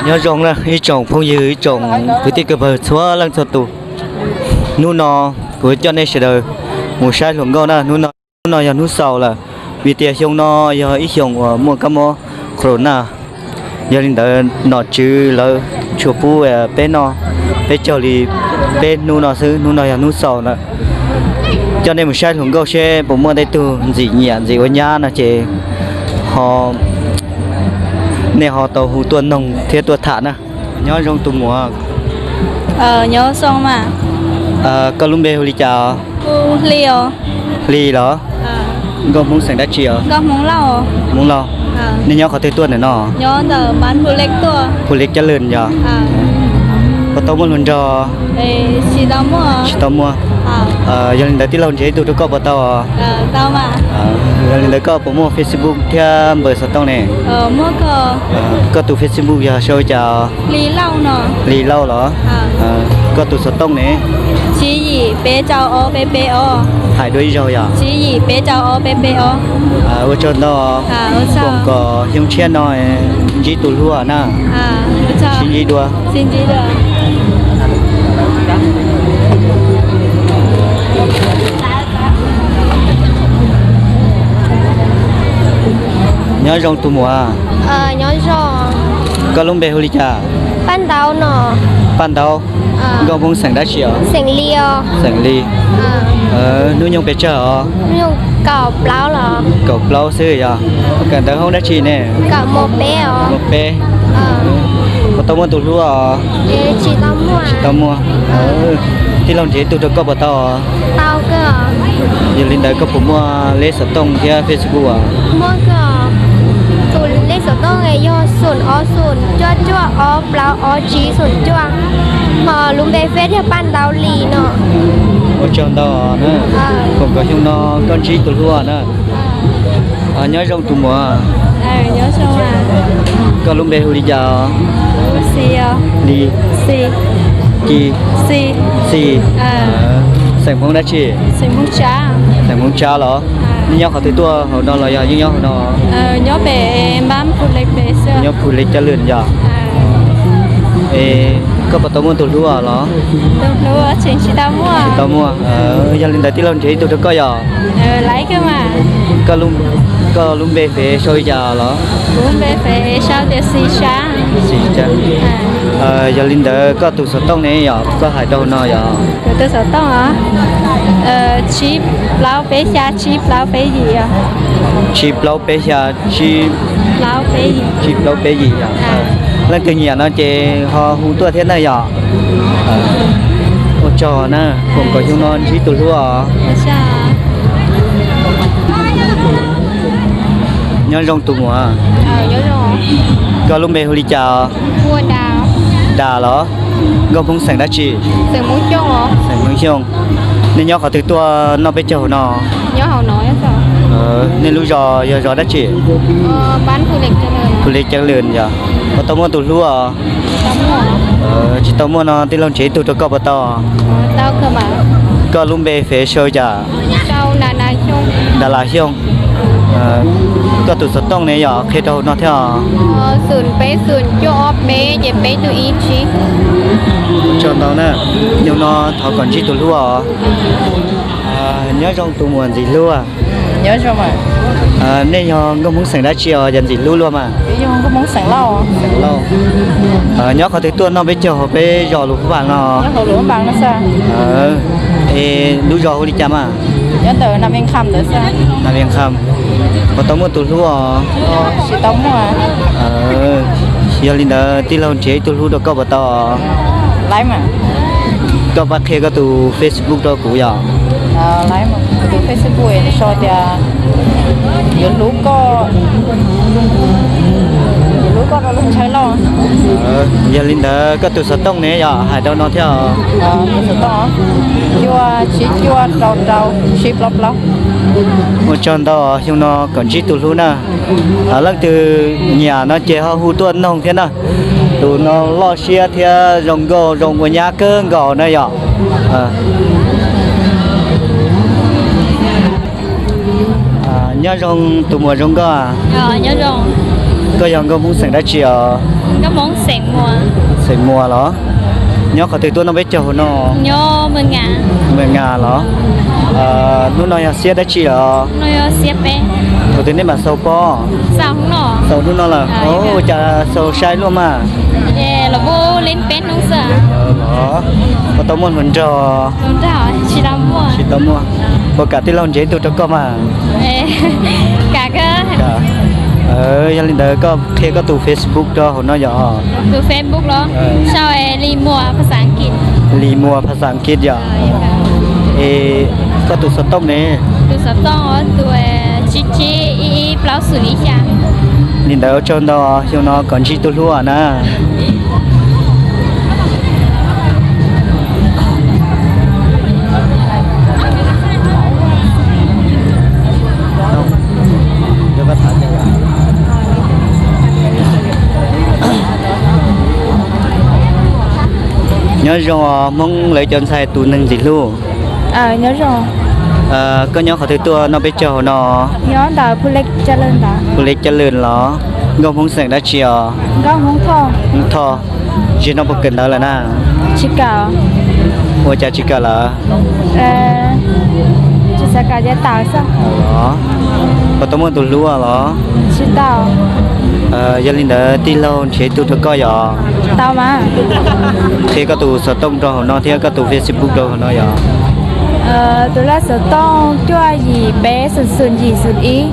Nyob zoo na ib tsoom phooj ywg, ib tsoom kwv tij kwv pawg txhua leej txhua tus. Hnub no kuv coj nej sawv daws mus saib hluas nkauj na. Hnub no, hnub no yog hnub xaus lawm, vim tias xyoo no yog ib xyoos uas muaj kab mob corona. Yog li ntawd nom tswv lawv tsuas pub peb noj, peb caug li peb hnub no xwb. Hnub no yog hnub xaus na. Coj nej mus saib hluas nkauj seb puas muaj tej tug ntxim nyiam ntxim ua nyab no ces ho, nej ho tau hu tuaj noog thiab tuaj tham na. Nyob zoo tus muam. Nyob zoo mas. Koj lub npe hu li cas? Hli los? Nkauj Hmoob xeem dab tsi os? Hmoob Lauj. Nej nyob qhov twg tuaj ntawm no? Phu Lej Cab Lwm yog? Puas tau muaj hluas nraug? Tsis tau muaj. Yog li ntawd tij laug nrhiav ib tug rau koj puas tau? Yog li ntawd koj puas muaj Facebook thiab npawb xov tooj ne? Koj tus Facebook yog sau li cas? Hli Lauj los? Koj tus xov tooj ne? Hais dua ib zaug yog? Ua tsaug ntau. Foom kom xyoo tshiab no ntsib tus hlub na. Sib ntsib dua. Nyob zoo tus muam. Koj lub npe hu li cas? Paj Ntaub no. Paj Ntaub. Nkauj Hmoob xeem dab tsi os? Xeem Lis. Hnub nyoog pes tsawg os? Kaum plaub xwb yog? Kawm ntawv hoob dab tsi ne? Kaum peb. Puas tau muaj tus hlub os? Tsis tau muaj. Tij laug nrhiav ib tug rau koj puas tau? Yog li ntawd koj puas muaj lej xov tooj thiab Facebook os? Tus lej xov tooj yog xoom ob xoom cuaj cuaj ob plaub ob tsib xoom cuaj. Ho lub npe Face yog Paj Ntaub Lis no. Ua tsaug ntau na. Foom kom xyoo no koj ntsib tus hlub na. Nyob zoo tus muam. Koj lub npe hu li cas? Li Ci. Xi. Xeem Hmoob dab tsi? Xeem Hmoob Tsab los? Nej nyob qhov twg tuaj hauv no los yog yeej nyob hauv no? Nyob Phu Lej Cab Lwm yog? Koj puas tau muaj tus hlub los? Tsis tau muaj. Yog li ntawd tij laug nrhiav ib tug rau koj yog? Koj lub npe Face sau li cas los? Yog li ntawd koj tus xov tooj ne yog koj hais rau hauv no yog? Kuv tus xov tooj os, tsib plaub peb xya tsib plaub peb yim. Tsib plaub peb xya tsib plaub peb yim yog? Leej twg nyiam no ces ho hu tuaj thiab na yog? Ua tsaug na, foom kom xyoo no ntsib tus hlub os. Nyob zoo tus muam. Koj lub npe hu li cas? Das los? Nkauj Hmoob xeem dab tsi? Xeem Hmoob Xyooj. Nej nyob qhov twg tuaj noj peb caug hauv no? Nej lub zos yog zos dab tsi? Phu Lej Cab Lwm yog? Puas tau muaj tus hlub os? Tsis tau muaj no tij laug nrhiav ib tug rau koj puas tau? Koj lub npe Face sau li cas? Das Las Xyooj. Koj tus xov tooj ne yog qhia rau hauv no thiab os? Xoom peb xoom cuaj ob peb ces peb tus ib tsib. Ua tsaug ntau na, xyoo no thov kom ntsib tus hlub os. Nyob zoo tus muam ntxim hlub. Nej yog Nkauj Hmoob xeem dab tsi os yog ntxim hlub luaj mas? Xeem Lauj. Nyob qhov twg tuaj noj peb caug hauv peb zos Luas Phab Npas no? Es lub zos hu li cas mas? Nas Vias Kham. Puas tau muaj tus hlub os? Yog li ntawd tij laug nrhiav ib tug hlub rau koj puas tau? Koj pab qhia koj tus Facebook rau kuv yog? Tus Facebook sau tias yuav hlub koj, yuav hlub koj rau lub ntshaw loj. Yog li ntawd koj tus xov tooj ne yog hais rau no thiab? Tus xov tooj cuaj tsib cuaj rau rau tsib plaub plaub. Ua tsaug ntau, xyoo no kom ntsib tus hlub na. Leej twg nyiam no ces ho hu tuaj noog thiab na. Tus no loj siab thiab zoo nkauj zoo ua nyab kawg nkaus na yom. Nyob zoo tus muam zoo nkauj. Koj yog nkauj Hmoob xeem dab tsi os? Xeem Muas los? Nyob qhov twg tuaj noj peb caug hauv no? Mws Nas los? Hnub no yog xiab dab tsi os? Thaum twg nej mam xaus pob? Xaus hnub no lawm. Ua cas xaus sai luaj mas? Los, puas tau muaj hluas nraug? Tsis tau muaj. Puas kam tij laug nrhiav ib tug rau koj mas? Yog li ntawd koj qhia koj tus Facebook rau hauv no yom? Tus Facebook los? Sau Lis Muas phas xas As kiv. Lis Muas phas xas As kiv yom? Es koj tus xov tooj ne? Tus xov tooj tus tsib tsib ib ib plaub xoom ib xya. Li ntawd ua tsaug ntau, xyoo no kom ntsib tus hlub na. Nyob zoo os Hmoob lawv cov ntxhais tus neeg ntxim hlub. Koj nyob qhov twg tuaj noj peb caug hauv no? Hu Li Caj Lwm los? Nkauj Hmoob xeem dab tsi os? Hmoob Thoj. Tsis noj puas kawm ntawv lawm na? Ua cas tsis kawm lawm? Puas tau muaj tus hlub los? Yog li ntawd tij laug nrhiav ib tug rau koj yom? Qhia koj tus xov tooj rau hauv no thiab koj tus Facebook rau hauv no yom? Tus laj xov tooj cuaj yim peb xoom xoom yim xoom ib,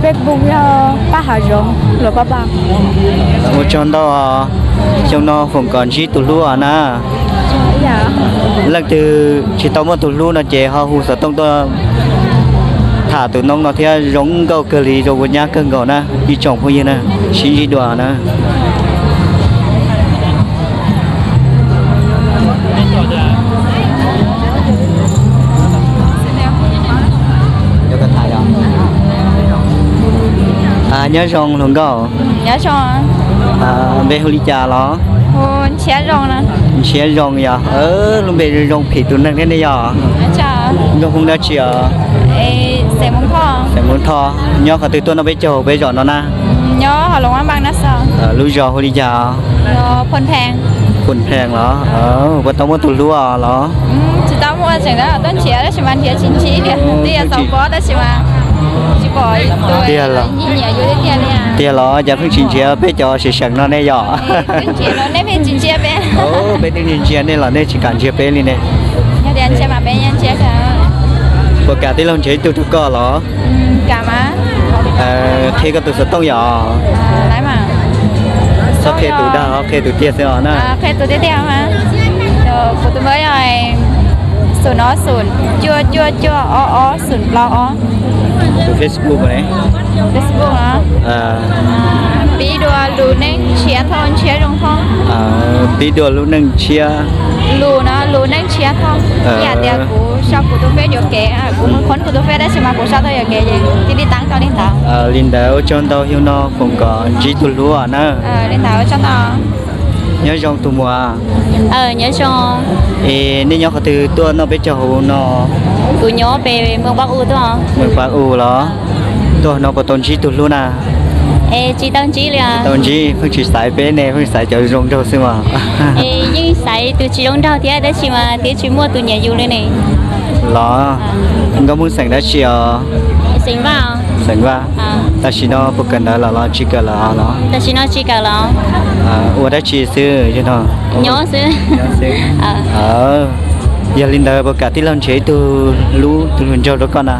Facebook yog Paj Hav Zoov Luas Paj Paj. Ua tsaug ntau, xyoo no foom kom ntsib tus hlub na. Leej twg tsis tau muaj tus hlub no ces ho hu xov tooj tuaj tham tus noob no thiab, zoo nkauj kawg li, zoo ua nyab kawg nkaus na ib tsoom phooj ywg na, sib ntsib dua na. Nyob zoo hluas nkauj. Npe hu li cas los? Ntshiab Zoo yog lub npe zoo zoo phim tus neeg thiab ne yog. Nkauj Hmoob dab tsi os? Xeem Muas Thoj. Nyob qhov twg tuaj noj peb caug peb zos no na? Lub zos hu li cas? Phoo Phees los? Puas tau muaj tus hlub los? Tiag los? Cas pheej tsis nrhiav peb cov seem seem no ne yom? Peb twb ntsia ntsia nej los nej tsis kam nrhiav peb li ne. Puas kam tij laug nrhiav ib tug rau koj los? Qhia koj tus xov tooj yom? Txhob qhia tus dag, qhia tus tiag xwb os na. Kuv tus npawb yog xoom ob xoom cuaj cuaj cuaj ob ob xoom plaub ob. Tus Facebook ne? Facebook, pib dua lub neej ntshiab thoj ntshiab zoo thoj. Pib dua lub neej ntshiab. Lus no lub neej ntshiab thoj. Yam tias kuv sau kuv tus fej yuam kev, kuv mus khoob kuv tus fej tab sis mas kuv sau tau yuam kev ces tij li taab tau li ntawd. Li ntawd ua tsaug ntau, xyoo no foom kom ntsib tus hlub na. Li ntawd ua tsaug ntau. Nyob zoo tus muam. Nyob zoo. Es nej nyob qhov twg tuaj noj peb caug hauv no? Kuv nyob pem Moos Pas U tuaj. Moos Pas U los? Tuaj no puas tau ntsib tus hlub na? Es tsis tau ntsib li. Tsis tau ntsib, pheej tsis xaiv peb ne, pheej xaiv cov zoo nraug xwb mas. Es yeej xaiv tus tsis zoo nraug thiab tab sis mas twb tsis muaj tus nyiam yus li ne. Los, nkauj Hmoob xeem dab tsi os? Xeem Vaj. Xeem Vaj. Tam sim no puas kawm ntawv lawm los tsis kawm lawm los? Tam sim no tsis kawm los. Ua dab tsi xwb? Nyob xwb. Yog li ntawd puas kam tij laug nrhiav ib tug hlub tus hluas nraug rau koj na?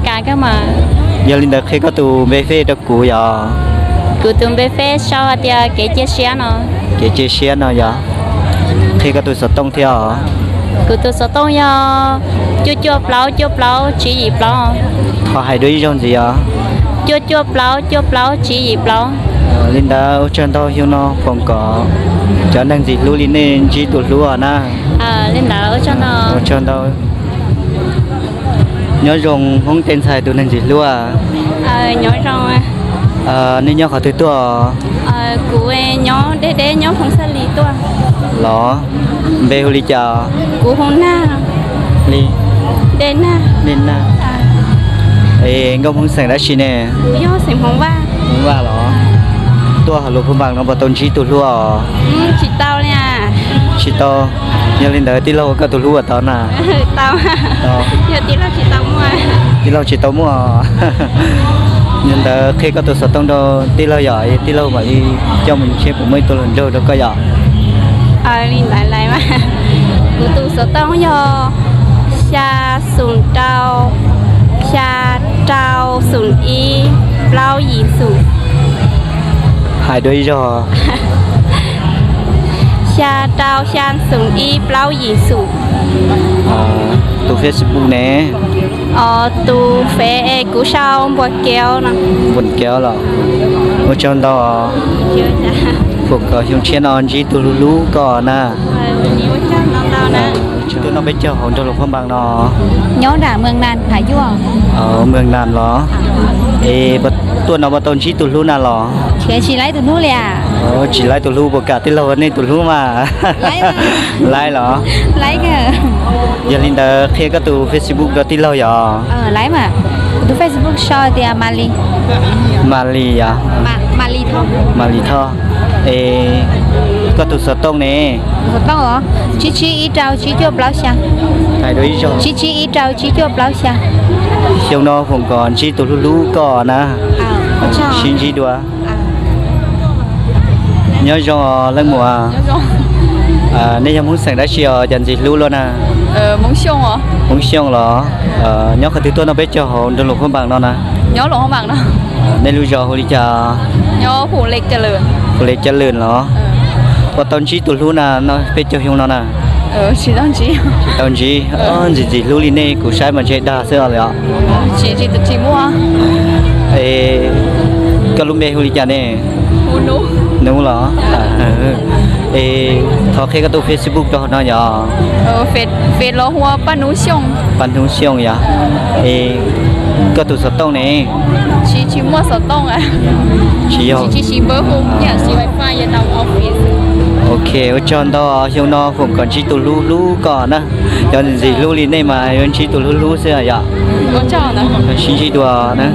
Kam kawg mas. Yog li ntawd qhia koj tus npe fej rau kuv yom. Kuv tus npe fej sau hais tias Kev Cia Siab no. Kev Cia Siab no yog. Qhia koj tus xov tooj thiab os. Kuv tus xov tooj yog cuaj cuaj plaub cuaj plaub tsib yim plaub. Thov hais dua ib zaug ntxiv os. Cuaj cuaj plaub cuaj plaub tsib yim plaub. Li ntawd ua tsaug ntau, xyoo no foom kom cov neeg ntxim hlub li nej ntsib tus hlub na. Li ntawd ua tsaug ntau. Nyob zoo Hmoob tej ntxhais tus neeg ntxim hlub. Nyob zoo. Nej nyob qhov twg tuaj? Kuv nyob deb deb nyob Hmoob Xaj Lis tuaj. Los, npe hu li cas? Kuv hu Nag. Li? Dej Nag. Dej Nag. Es nkauj Hmoob xeem dab tsi ne? Kuv yog xeem Hmoob Vaj. Vaj los, tuaj hauv Luas Phaj Npas no puas tau ntsib tus hlub os? Tsis tau. Yog li ntawd tij laug ua koj tus hlub puas tau na? Tij laug tsis tau muaj. Yog li ntawd qhia koj tus xov tooj rau tij laug yom, tij laug mam li coj mus seb puas muaj ib tug hluas nraug rau koj yom. Li ntawd lawm mas, kuv tus xov tooj yog xya xoom rau, xya rau xoom ib, plaub yim xoom. Hais dua ib zaug. Xya rau xya xoom ib plaub yim xoom. Tus Facebook ne? Tus fev es kuv sau Npuas Kev no. Npuas Kev los? Ua tsaug ntau. Foom kom xyoo tshiab no ntsib tus hlub hlub koj na. Tuaj noj peb caug hauv nroog Luas Phaj Npas no. Nyob nram Mws Nas Phaj Yuaj. Mws Nas los? Es tuaj no puas tau ntsib tus hlub na los? Tsis laib tus hlub li. Tsis laib tus hlub, puas kam tij laug ua nej tus hlub mas? Laib los? Yog li ntawd qhia koj tus Facebook rau tij laug yom. Kuv tus Facebook sau tias Malis. Malis yom? Malis Thoj. Es koj tus xov tooj ne? Xov tooj os, tsib tsib ib rau tsib cuaj plaub xya. Tsib tsib ib rau tsib cuaj plaub xya. Xyoo no foom kom ntsib tus hlub hlub koj na. Sib ntsib dua. Nyob zoo leej muam. Nej yog Hmoob xeem dab tsi os, cas ntxim hlub luaj na? Hmoob Xyooj los? Nyob qhov twg tuaj noj peb caug hauv nroog Luas Phaj Npas no na? Nej lub zos hu li cas? Hu Lev Caj Lwm los? Puas tau ntsib tus hlub na, noj peb caug xyoo no na? Tsis tau ntsib. Ntxim ntxim hlub li nej kuv saib mas ntshe dag xwb os. Koj lub npe hu li cas ne? Nub los? Es thov qhia koj tus Facebook rau hauv no yom. Paj Hnub Xyooj yom. Es koj tus xov tooj ne? Tsis yog. Ok, ua tsaug ntau, xyoo no foom kom ntsib tus hlub hlub koj na. Cov ntxim hlub li nej mas yuav ntsib tus hlub hlub xwb yom. Sib ntsib dua na.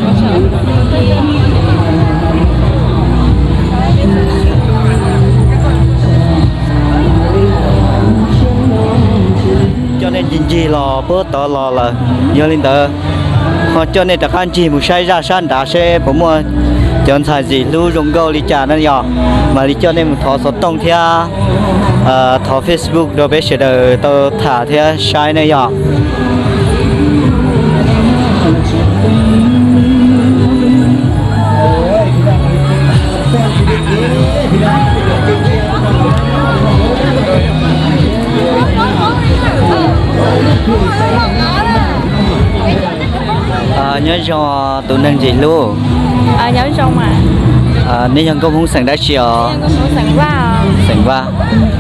Coj nej ncig ncig los puag tod los lawm, yog li ntawd ho coj nej rov qab ncig mus saib zaj sab nrad seb puas muaj cov ntxhais ntxim hlub zoo nkauj li cas na yom. Mam li coj nej mus thov xov tooj thiab thov Facebook rau peb sawv daws tau tham thiab saib ne yom. Nyob zoo tus neeg ntxim hlub. Nej yog nkauj Hmoob xeem dab tsi os? Xeem Vaj.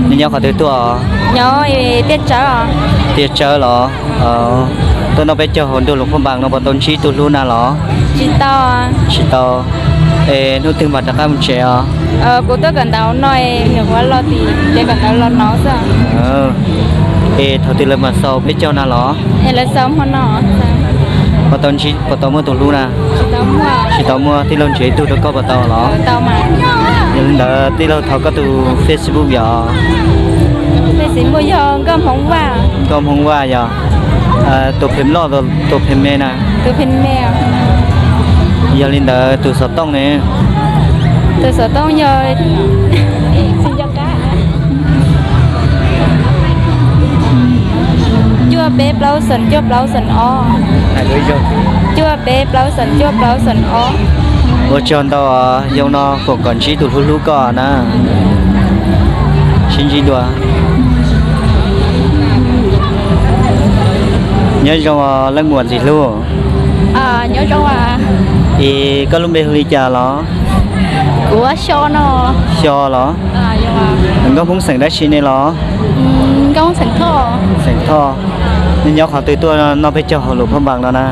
Nej nyob qhov twg tuaj? Tiaj Tsawb los? Tuaj noj peb caug hauv nroog Luas Phaj Npas no puas tau ntsib tus hlub na los? Tsis tau. Es hnub twg mam rov qab mus tsev os? Kuv tuaj kawm ntawv no, nyuam qhuav los tim tsev kawm ntawv los no xwb. Es thaum twg lawv mam xaus peb caug na los? Puas tau ntsib, puas tau muaj tus hlub na? Tsis tau muaj, tij laug nrhiav ib tug rau koj puas tau los? Yog li ntawd tij laug thov koj tus Facebook yom. Nkauj Hmoob Vaj yog? Tus phem loj, tus phem me na? Yog li ntawd tus xov tooj ne? Tus xov tooj yog cuaj peb plaub xoom cuaj plaub xoom ob. Cuaj peb plaub xoom cuaj plaub xoom ob. Ua tsaug ntau, xyoo no foom kom ntsib tus hlub hlub koj na. Sib ntsib dua. Nyob zoo leej muam ntxim hlub. Es koj lub npe hu li cas los? Xyo los? Nkauj Hmoob xeem dab tsi ne los? Xeem Thoj. Nej nyob qhov twg tuaj noj peb caug hauv Luas Phaj Npas no na?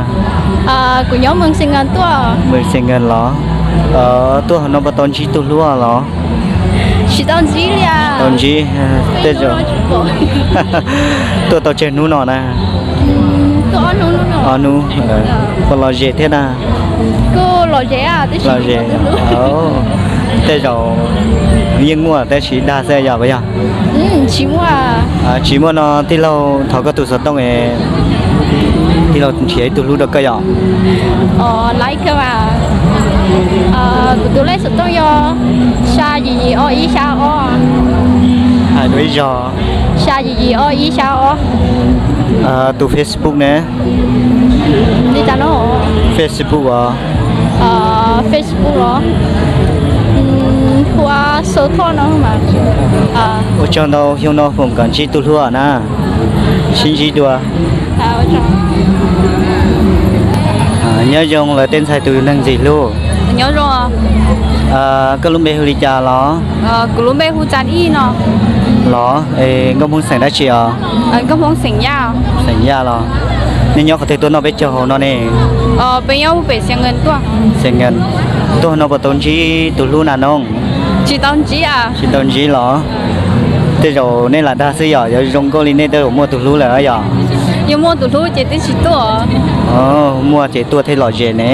Mws Xeem Nkees los? Tuaj hauv no puas tau ntsib tus hlub los? Tsis tau ntsib. Tej zaum tuaj tau tsawg hnub no na? Ob hnub, puas lom zem thiab na? Lom zem. Tej zaum yeej muaj tab sis dag xwb yog puas yog? Tsis muaj no tij laug thov koj tus xov tooj, tij laug nrhiav ib tug hlub rau koj yom. Kuv tus lej xov tooj yog xya yim yim ob ib xya ob. Hais dua ib zaug. Xya yim yim ob ib xya ob. Tus Facebook ne? Facebook os. Facebook os. Hua Xau Thoj no mas. Ua tsaug ntau, xyoo no foom kom ntsib tus hlub na. Sib ntsib dua. Nyob zoo lawv tej ntxhais tus neeg ntxim hlub. Koj lub npe hu li cas los? Kuv lub npe hu Tsan Ij no. Los, nkauj Hmoob xeem dab tsi os? Xeem Yaj los. Nej nyob qhov twg tuaj noj peb caug hauv no ne? Peb nyob pem Xeev Nkees tuaj. Xeev Nkees. Tuaj no puas tau ntsib tus hlub na no? Tsis tau ntsib. Tsis tau ntsib los? Tej zaum nej lam dag xwb yom, yuav zoo nkauj li nej tej zaum muaj tus hlub lawm yom. Yog muaj tus hlub ces twb tsis tuaj. Muaj ces tuaj thiaj lom zem ne.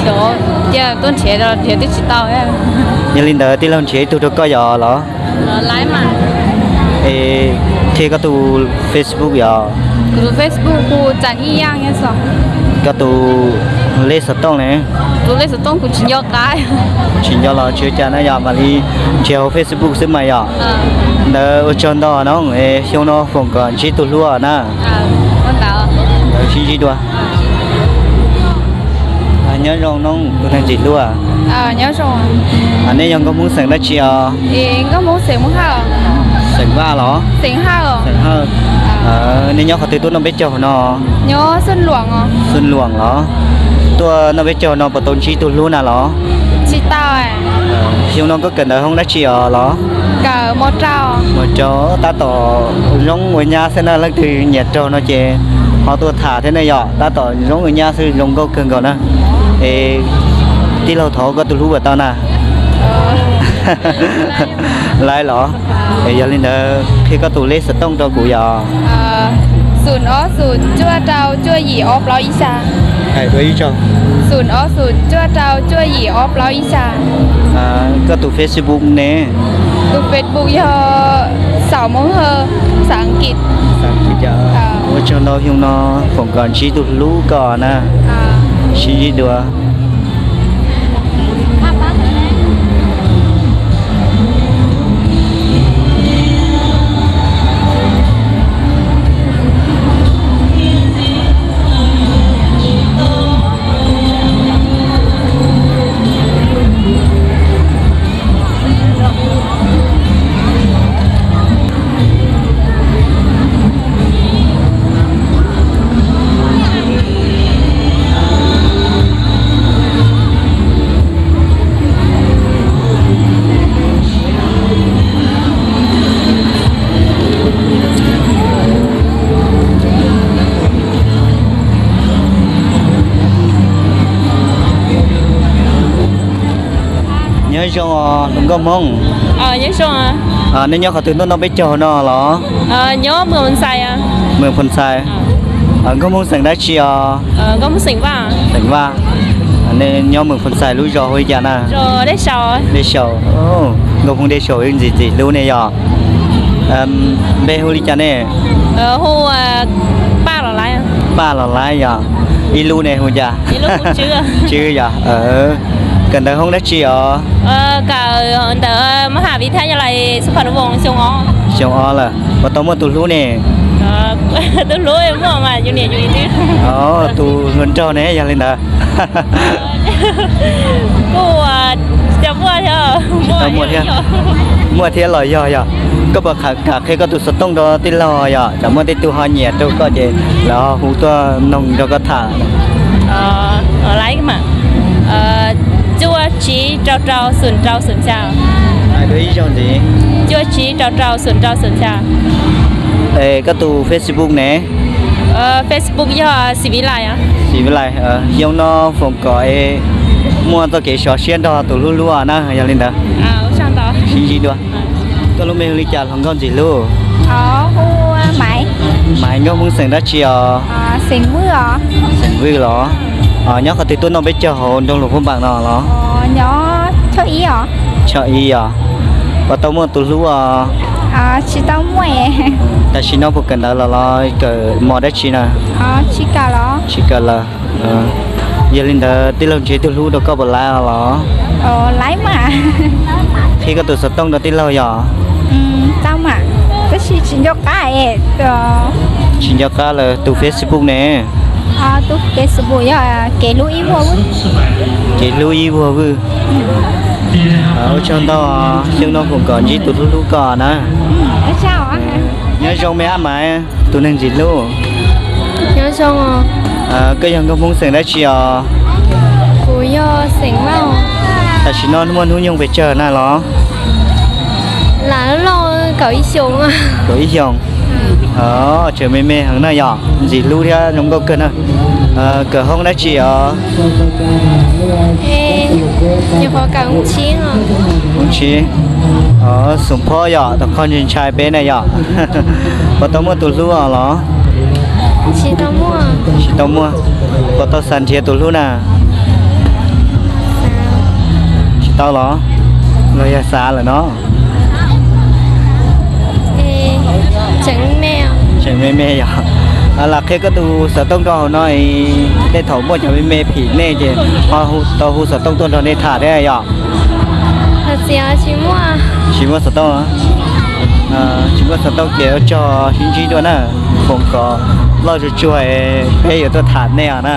Tuaj nrhiav, nrhiav twb tsis tau. Yog li ntawd tij laug nrhiav ib tug rau koj yom los? Es qhia koj tus Facebook yom. Kuv tus Facebook hu Tsan Ij Yaj. Koj tus lej xov tooj ne? Tus lej xov tooj kuv tsis nco qab. Tsis nco los tsis ua cas na yom, mam li nrhiav hauv Facebook xwb mas yom. Ntawd ua tsaug ntau no, xyoo no foom kom ntsib tus hlub na. Sib ntsib dua. Nyob zoo no tus neeg ntxim hlub. Nej yog nkauj Hmoob xeem dab tsi os? Xeem Vaj los? Xeem Hawj. Nej nyob qhov twg tuaj noj peb caug no? Xeem Luam los? Tuaj noj peb caug no puas tau ntsib tus hlub na los? Xyoo no koj kawm ntawv hoob dab tsi os los? Mus rau tab tom zoo ua nyab xwb na, leej twg nyiam raug no ces ho tuaj tham thiab ne yom, tab tom zoo ua nyab xwb zoo nkauj kawg nkaus na. Es tij laug thov koj tus hlub puas tau na? Laiv los? Es yog li ntawd qhia koj tus lej xov tooj rau kuv yom. Xoom ob xoom cuaj rau cuaj yim ob plaub ib xya. Hais dua ib zaug. Xoom ob xoom cuaj rau cuaj yim ob plaub ib xya. Koj tus Facebook ne? Tus Facebook yog Xav Moob Hawj, xav Askiv. Ua tsaug ntau, xyoo no foom kom ntsib tus hlub koj na. Sib ntsib dua. Nyob zoo os hluas nkauj Hmoob. Nej nyob qhov twg tuaj noj peb caug no los? Mws Phoo Xais. Nkauj Hmoob xeem dab tsi os? Xeem Vaj. Nej nyob Mws Phoo Xais lub zos hu li cas na? Dej Saum. Nkauj Hmoob Dej Saum ntxim ntxim hlub ne yom. Npe hu li cas ne? Paj Los Laiv yom. Ib lub ne hu cas? Tswb yom. Kawm ntawv hoob dab tsi os? Ntawm Mab Has Vis Thab Yas Lais Xab Phas Voos xyoo ob. Xyoo ob lawm, puas tau muaj tus hlub ne? Tus hlub muaj mas yus niam yus txiv. Tus hluas nraug ne yog li ntawd. Kuj muaj thiab, muaj thiab los yog yom. Koj puas kam qhia koj tus xov tooj rau tij laug yom, tsam muaj tej tug ho nyiam rau koj ces lawv ho hu tuaj noog nrog koj tham. Cuaj tsib rau rau xoom rau xoom xya. Cuaj tsib rau rau xoom rau xoom xya. Koj tus Facebook ne? Facebook yog Xiv Vis Lais. Xiv Vis Lais, xyoo no foom kom muaj txoj kev sov siab nrog tus hlub hlub na, yog li ntawd. Sib ntsib dua. Koj lub npe hu li cas hluas nkauj ntxim hlub? Hu Maiv. Maiv, nkauj Hmoob xeem dab tsi os? Xeem Vwj los? Nyob qhov twg tuaj noj peb caug hauv nroog Luam Phab Npaas no los? Choj ib os. Puas tau muaj tus hlub os? Tam sim no puas kawm ntawv los los kawm mos dab tsi na? Tsis kawm lawm. Yog li ntawd tij laug nrhiav tus hlub rau koj puas laib os los? Qhib koj tus xov tooj rau tij laug yom? Tsis nco qab lawm, tus Facebook ne? Kev hlub ib vuag vwj. Ua tsaug ntau, xyoo no foom kom ntsib tus hlub hlub koj na. Nyob zoo me ab Maiv, tus neeg ntxim hlub. Koj yog nkauj Hmoob xeem dab tsi os? Tam sim no muaj hnub nyoog pes tsawg na los? Kaum ib xyoos. Tseem me me heev na yom, ntxim hlub thiab zoo nkauj kawg na. Kawm hoob dab tsi os? Hoob tsib. Xoom phob yom, tus qhov ntshai ntshai peb na yom. Puas tau muaj tus hlub os los? Tsis tau muaj. Puas tau xav nrhiav tus hlub na? Tsis tau los? Los yog xav lawm no? Tseem me me yom. Lam qhia koj tus xov tooj rau hauv no, tej thaum muaj cov me me phim nej ces ho tau hu xov tooj tuaj nrog nej tham thiab yom. Tsis muaj xov tooj. Tsis muaj xov tooj ces ua tsaug, sib ntsib dua na. Foom kom loj tsuag tsuag peb yuav tuaj tham nej os na.